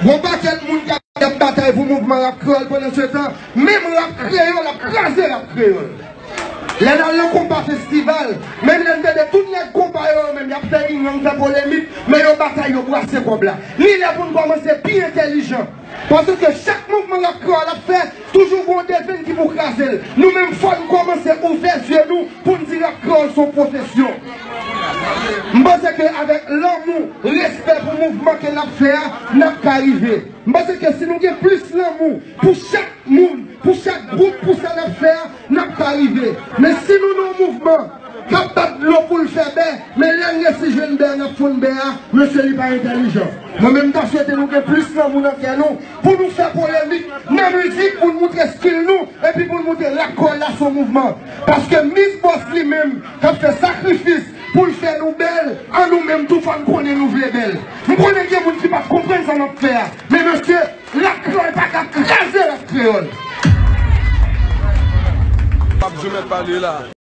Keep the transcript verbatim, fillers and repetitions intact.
Gon pakèt moun k ap batay pou mouvman rap kreyòl, pandan se tan, menm rap kreyòl ap kraze rap kreyòl. Lè n al nan konpa festival, menm lè n tande tout nèg konpa yo, yo menm y ap fè yin yang, fè polemik, men yo batay, yo brase kòb la. Li lè pou n kòmanse pi entèlijan. Paske chak mouvman rap kreyòl ap fè, toujou gon devenn ki pou kraze l. Nou menm, fò n kòmanse ouvè zye nou pou n di rap kreyòl se yon pwofesyon. M panse ke avèk lanmou, respè pou mouvman ke n ap fè a, n ap ka rive. M panse ke si nou gen plis lanmou pou chak moun, pou chak gwoup, pou sa n ap fè a, n ap ka rive. Men si nou nan yon mouvman k ap bat dlo pou l fè bè, men lè n resi jwenn bè a, n ap fonn bè a, mesye, li pa entèlijan. Mwen menm, m ta swete nou gen plis lanmou nan kè nou, pou nou fè polemik nan mizik, pou n moutre stil nou, epi pou n moutre rap kreyòl la se yon mouvman. Paske Miss Boss li menm, k ap fè sakrifis pou l fè nou bèl, an nou menm tou fò n konnen nou vle bèl. M konnen gen moun ki pa t konprann sa m ap fè a. Men mesye, rap kreyòl pa ka kraze rap kreyòl. P ap janm pale la.